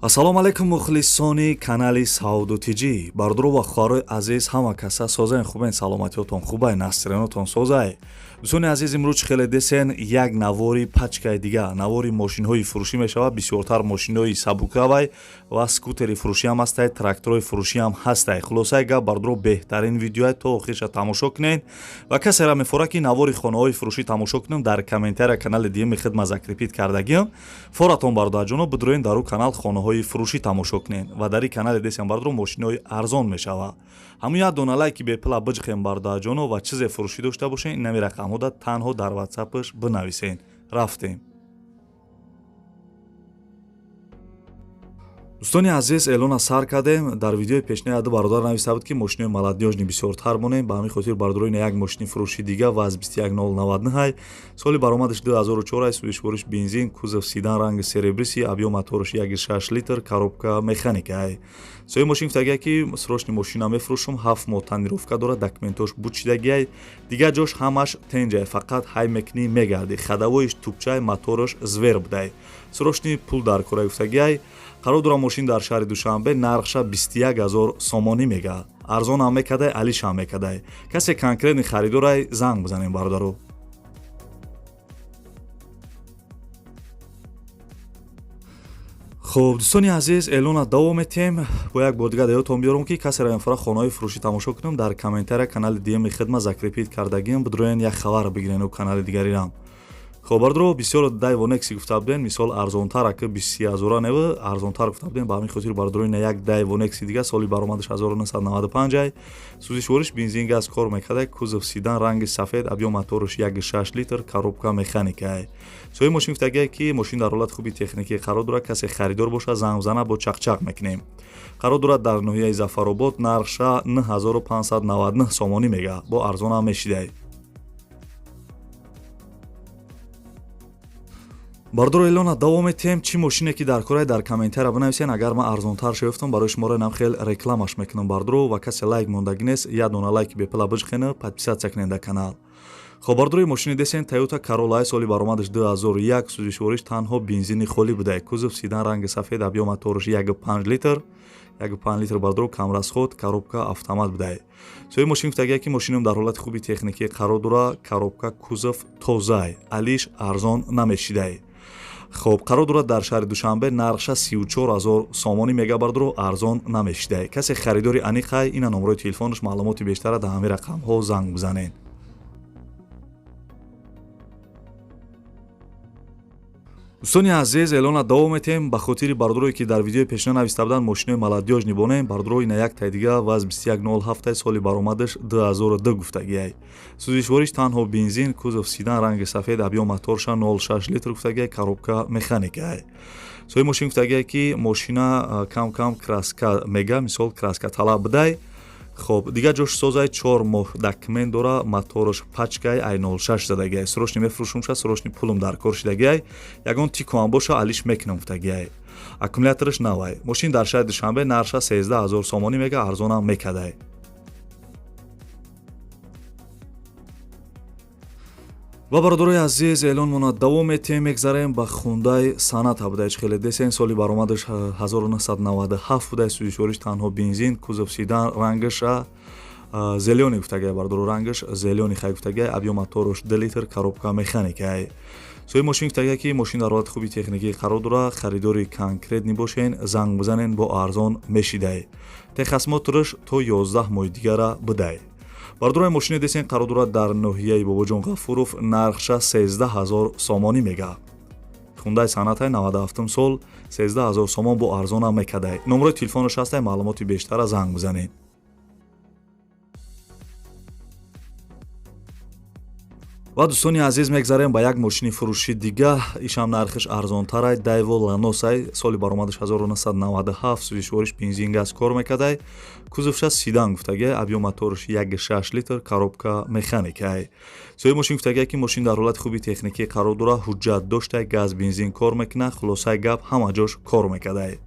Ассалому алайкум мухлисони канали Сауду ТЖ. Бародаро ва хоҳарои азиз, ҳама каса созаен, хубен, саломатиётон хубай, настренотон созай. Дӯстони азиз, имрӯз хеле десен як навори пачкаи дига, навори мошинҳои фурӯшӣ мешавад, бисёртар мошинҳои сабукавай ва скутери фурӯшӣ ҳам ҳастай, тракторҳои фурӯшӣ ҳам ҳастай. Хулосаи гап, бародаро, беҳтарин видеоя то охирша тамошо кунед ва касера мефора ки навори хонаҳои фурӯшӣ тамошо кунем, дар комментария канали диюми хидма закрепить кардагиам. Форатон, бародарҷоно, бидроен дар ӯ канал хонаҳои фурӯшӣ тамошо кунед ва дар ин канали десен, бародаро, мошинҳои арзон мешавад. Ҳамун як дона лайки бепула биҷихем, бародарҷоно, ва чизе фурӯшӣ дошта бошен, инами рақамҳода танҳо дар ватсапш бинависен. Рафтем. Дӯстони азиз, эълона сар кардем. Дар видеои пешина ду бародар нависта буд, ки мошинои молодёжный бисёртар монем. Ба ҳамин хотир, бародаро, ина як мошини фурӯши дига ВАЗ 21099, соли баромадаш 2004, сӯзишвориш бензин, кузов седан, ранги серебристый, объём мотораш 1,6 литр, коробка механика. Соҳиби мошин гуфтагия, ки срочный мошина мефурӯшам, 7 моҳ тонировка дорад, документош бучидагиай, дигар ҷош ҳамаш тенҷай, фақат ҳай мекунӣ мегардӣ, ходовой иш тупчай, мотораш зверь будай, срочный пул дар кора гуфтагиай. Қарор дорам мошин дар шаҳри Душанбе, нархша 21 ҳазор сомонӣ мега, арзонам мекадай, алишам мекадай. Касе конкретный харидорай, занг бизанем, бародаро. Хуб, дӯстони азиз, эълона давом метиҳем. Бо як бор дигар ёдтон биёрам, ки касеро инфора хонаҳои фурӯшӣ тамошо кунем, дар комментария канали диюми хидма закрепить кардагиам, бидроен як хабар бигирен ӯ канали дигарирам. Хоб, бародаро, бисёр Дайво Некси гуфта будем, мисол арзонтар ака 23 ҳазора нева арзонтар гуфта будем. Ба ҳамин хотир, бародаро, ина як Дайво Некси дига, соли баромадаш 1995 ай, сӯзишвориш бензин, газ кор мекарда, кузов седан, ранги сафед, объём мотораш 1,6 литр, коробка механика. Соҳиби мошин гуфтагие, ки мошин дар ҳолати хуби техникӣ қарор дорад, касе харидор бошад, занг зана, бо чақчақ мекунем. Қарор дорад дар ноҳияи Зафаробод, нархша 9599 сомонӣ мега, бо арзонам мешидай. Бардоро, эълона давом метиҳем. Чӣ мошине ки дар корай, дар комментария бинависен. Агар ман арзонтар шоёфтам, барои шуморо инам хел рекламаш мекунам, бардоро. Ва касе лайк мондагӣ нест, як дона лайки бепула биҷихена, подписаться кунед дар канал. Хоб, бардорои, мошини десен Тойота Королла, соли баромадаш 2001, сӯзишвориш танҳо бензини холӣ будай, кузов седан, ранги сафед, объём мотораш 1,5 литр, 1,5 литр, бардоро, камрасход, коробка автомат будай. Соҳиби мошин гуфтагия, ки мошинам дар ҳолати хуби техникӣ қарор дора, коробка, кузов тозай, алиш арзон намешидай. Хоб, қарор дорад дар шаҳри Душанбе, нархша 34 ҳазор сомонӣ мега, бардоро, арзон намешидай. Касе харидори аниқай, ина номерои телефонаш, маълумоти бештара дар ҳамин рақамҳо занг бизанед. Дӯстони азиз, эълона давом метиҳем. Ба хотири бародарое, ки дар видеои пешина нависта буданд мошинои молодёжный бонем, бародаро, ина як тай дига ВАЗ 2107, соли баромадаш 2002 гуфтагиай, сӯзишвориш танҳо бензин, кузов седан, ранги сафед, объём моторша 0,6 литр гуфтагиай, коробка механикай. Соҳиби мошин гуфтагиай, ки мошина кам кам краска мега, мисол краска талаб будай. Хоб, дигар ҷош созай, 4 моҳ документ дора, мотораш пачкай, ай 06 задагиай, срочный мефурӯшумша, срочный пулум дар кор шидагиай, ягон тикоам боша, алиш мекунам гуфтагиай, аккумулятораш навай. Мошин дар шаҳри Душанбе, нархша 13 ҳазор сомонӣ мега, арзонам мекадай. Ва бародарои азиз, эълонмона давом метиҳем. Мегзарем ба Хундай Соната будай. Хеле десен, соли баромадаш 1997 будай, сӯзишвориш танҳо бензин, кузов седан, рангаш зелёный гуфтагай, бародаро, рангаш зелёный хай гуфтагай, объём мотораш 2 литр, коробка механикай. Соҳиби мошин гуфтагай, ки мошин дар ҳолати хуби техникӣ қарор дорад, харидори конкретный бошен, занг бизанен, бо арзон мешидай. Техосмотраш то 11 моҳи дигара будай. Бародарои, мошини десен қарор дорад дар ноҳияи Бобоҷон Ғафуров, нархша 13 ҳазор сомонӣ мега. Хундай Сонатай 97 сол, 13 ҳазор сомон, бо арзонам мекадай. Номерои телефонаш ҳастай, маълумоти бештара занг бизанед. Ва дӯстони азиз, мегзарем ба як мошини фурӯши дига, ишам нархиш арзонтарай, Дайво Ланосай, соли баромадаш 1997, сӯзишвориш бензин, газ кор мекардай, кузовша седан гуфтагиай, объём мотораш 1,6 литр, коробка механикай. Соҳиби мошин гуфтагиай, ки мошин дар ҳолати хуби техникӣ қарор дорад, ҳуҷҷат доштай, газ, бензин кор мекунад, хулосаи гап, ҳама ҷош кор мекардай.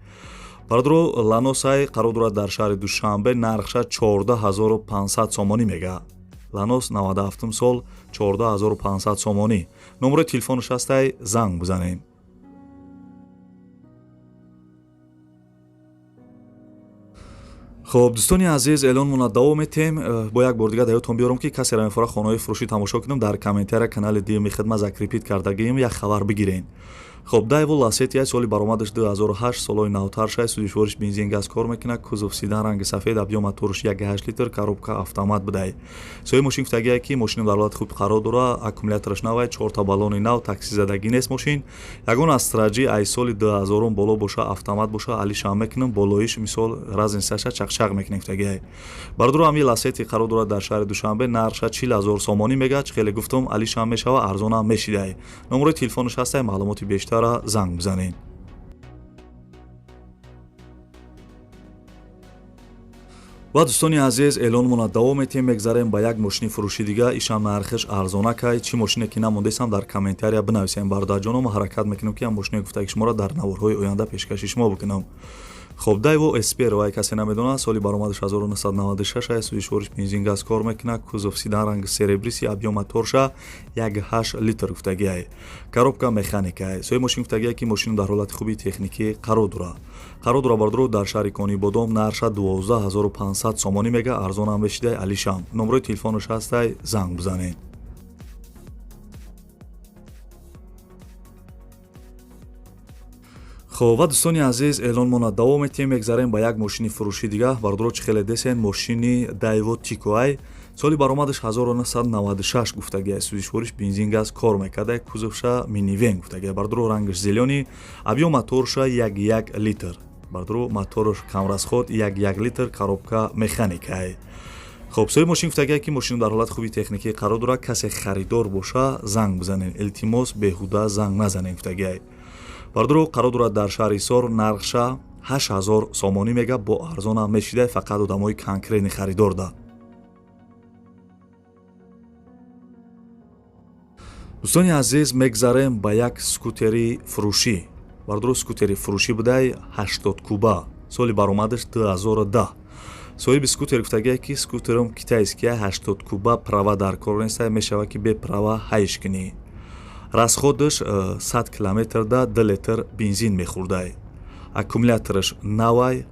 Бародаро, Ланосай қарор дорад дар шаҳри Душанбе, нархша 14 500 сомонӣ мега. Ланос 97 сол, 14 500 сомонӣ. Номерои телефонаш ҳастай, занг бизанем. Хоб, дӯстони азиз, эълонмона давом метем. Бо як бор дига дар ёдтон биёрам, ки касеро мефора хонаҳои фурӯшӣ тамошо кунам, дар комментария канали дуюми хидмат закрепить кардагием, як хабар бигирен. Хоб, Дайво Ласети, соли баромадаш 2008, солҳои навтар шай, сӯзишвориш бензин, газ кор мекунад, кузов седан, ранги сафед, объём моторш 1,8 литр, коробка автомат будай. Соҳиби мошин гуфтагие, ки мошинам дар ҳолати хуб қарор дора, аккумулятораш навай, чорта баллони нав, такси задагӣ нест мошин. Ягон Астраҷи ай соли 2000 боло боша, автомат боша, алишам мекунам, болоиш мисол разницаша чақчақ мекунем, гуфтагие. Бародаро, ҳами Ласети қарор дорад дар шаҳри Душанбе, нархша 40 000 сомонӣ мега. Чӣ хеле гуфтум, алишам мешава, арзонам мешидай. Номерои телефонаш ҳастай, маълумоти бештара занг бизанед. Ва, дӯстони азиз, эълонмона давом метиҳем. Мегзарем ба як мошини фурӯши дига, ишам нархиш арзонакай. Чӣ мошине ки намондесам, дар комментария бинависем, бародарҷоно. Ма ҳаракат мекунем, ки ам мошине гуфтаги шуморо дар наворҳои оянда пешкаши шумо бикунам. Хоб, Дайво Эсперо, вай касе намедонад, соли баромадаш 1996 ай, сӯзишвориш бензин, газ кор мекунад, кузов седан, ранги серебристый, объём моторша 1,8 литр гуфтагиай, коробка механикай. Соҳиби мошин гуфтагиай, ки мошин дар ҳолати хуби техникӣ қарор дорад. Қарор дорад, бардоро, дар шаҳри Конибодом, нархша 12 500 сомонӣ мега, арзонам мешидай, алишам. Номерои телефонаш ҳастай, занг бизанед. Хоб, ва, дӯстони азиз, эълонмона давом метиҳем. Мегзарем ба як мошини фурӯши дига. Бардоро, чӣ хеле десен, мошини Дайво Тикоай, соли баромадаш 1996 гуфтагиай, сӯзишвориш бензин, газ кор мекарда, кузовша минивэн гуфтагиай. Бардоро, рангаш зелёный, объём моторша 1,1 литр. Бардоро, моторш камрасход, 1,1 литр, коробка механикай. Хоб, соҳиби мошин гуфтагиай, ки мошин дар ҳолати хуби техникӣ қарор дорад, касе харидор боша, занг бизанед, илтимос, беҳуда занг назанед, гуфтагиай. Бардоро, қарор дорад дар шаҳри Ҳисор, нархша 8000 сомонӣ мега, бо арзонам мешидай, фақат одамои конкретный харидор да. Дӯстони азиз, мегзарем ба як скутери фурӯшӣ. Бардоро, скутери фурӯшӣ будай, 80 куба, соли баромадаш 2010. Соҳиби скутер гуфтагие, ки скутерам китайския, 80 куба, права дар кор неста, мешавад, ки бе права ҳайш кунӣ. Расходаш 100 километрда 2 литр бензин мехӯрдай, аккумулятораш навай.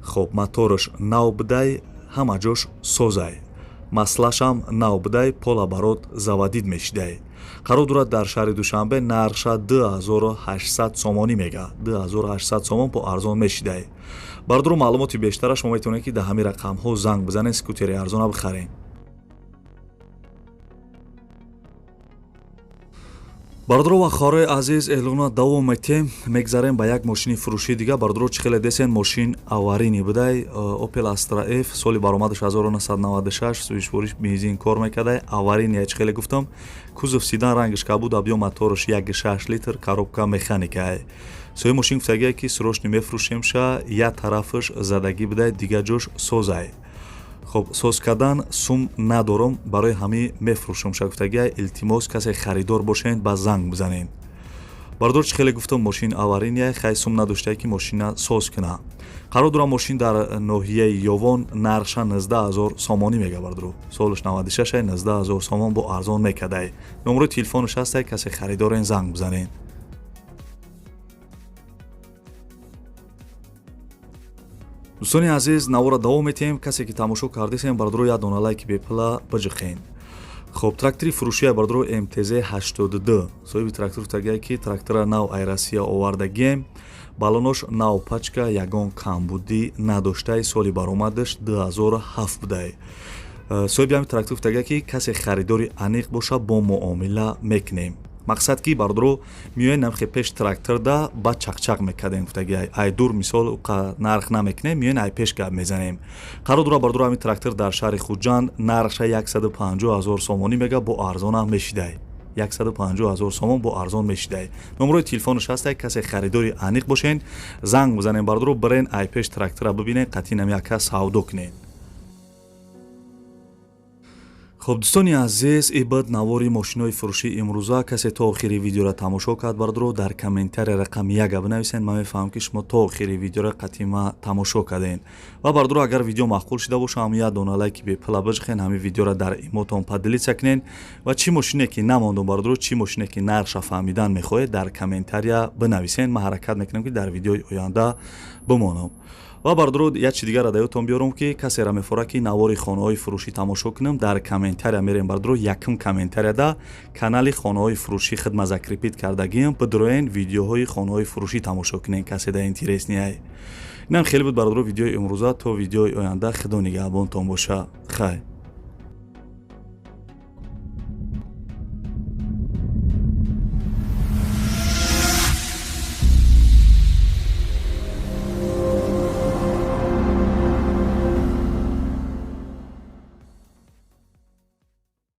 Хоб, мотораш нав будай, ҳама ҷош созай, маслашам нав будай, полоборот заводить мешидай. Қарор дорад дар шаҳри Душанбе, нархша 2800 сомонӣ мега, 2800 сомон, бо арзон мешидай. Бардору, маълумоти бештара шумо метавонед, ки дар ҳамин рақамҳо занг бизанед, скутери арзона бихаред. Бародаро ва хоҳарои азиз, эълона давом метем. Мегзарем ба як мошини фурӯшии дига. Бародаро, чӣ хеле десен, мошин аварийный будай, Опел Астра Ф, соли баромадаш 1996, сӯзишвориш бензин кор мекардай, аварийный, чӣ хеле гуфтам, кузов седан, рангаш кабуд, объём мотораш 1,6 литр, коробка механикай. Соҳиби мошин гуфтагие, ки срочно мефурӯшемша, як тарафаш задагӣ будай, дигар ҷош созай. Хоб, соз кардан сум надорам, барои ҳамин мефурӯшам гуфтагия. Илтимос, касе харидор бошед, ба занг бизанед. Бародор, чӣ хеле гуфтам, мошин аварийный, хай сум надоштае, ки мошина соз куна. Қарор дорам мошин дар ноҳияи Ёвон, нархша 19 000 сомонӣ мега. Бардору, солаш 96, 19 000 сомон, бо арзон мекардай. Номерои телефонаш ҳастай, касе харидорен, занг бизанед. Дӯстони азиз, навора давом метиҳем. Касе ки тамошо кардесем, бародаро, як дона лайки бепула биҷиқен. Хоб, трактори фурӯшия, бародаро, МТЗ 82. Соҳиби трактор гуфтагия, ки трактора нав ай Россия овардагием, балонош нав, пачка, ягон камбудӣ надоштаи, соли баромадаш 2007 будай. Соҳиби ҳамин трактор гуфтагия, ки касе харидори аниқ боша, бо муомила мекунем. Мақсад ки, бародаро, меоем намхе пеш тракторда, баъд чақчақ мекардем, гуфтаги, ай дур мисол нарх намекунем, меоем ай пеш гап мезанем. Қарор дора, бародаро, ҳамин трактор дар шаҳри Хуҷанд, нархша 150 000 сомонӣ мега, бо арзонам мешидай, 150 000 сомон, бо арзон мешидай. Номерои телефонаш ҳастай, касе харидори аниқ бошен, занг бизанем. Бародаро, бирен ай пеш трактора бибинен, қатъи нами яка савдо кунен. Хоб, дӯстони азиз, ибад навори мошинои фурӯшии имрӯза. Касе то охири видеоро тамошо кард, бародаро, дар комментария рақами яка бинависед, ман мефаҳмам, ки шумо то охири видеоро қатъима тамошо кардем. Ва, бародаро, агар видео маъқул шида боша, ҳам як дона лайки бепула биҷихен, ҳамин видеоро дар имотон поделиться кунед. Ва чӣ мошине ки намондум, бародаро, чӣ мошине ки нархша фаҳмидан мехоҳед, дар комментария бинависед, ман ҳаракат мекунам, ки дар видеои оянда бимонам. Ва, бародаро, як чи дигарро да ёдтон биёрам, ки касеро мефора, ки навори хонаҳои фурӯшӣ тамошо кунам, дар комментария мерем, бародаро, якум комментарияда канали хонаҳои фурӯшӣ хидма закрепить кардагиам, бидроен, видеоҳои хонаҳои фурӯшӣ тамошо кунем, касе да интересный. Инам хеле буд, бародаро, видеои имрӯза. То видеои оянда худо нигаҳбонтон боша. Хайр.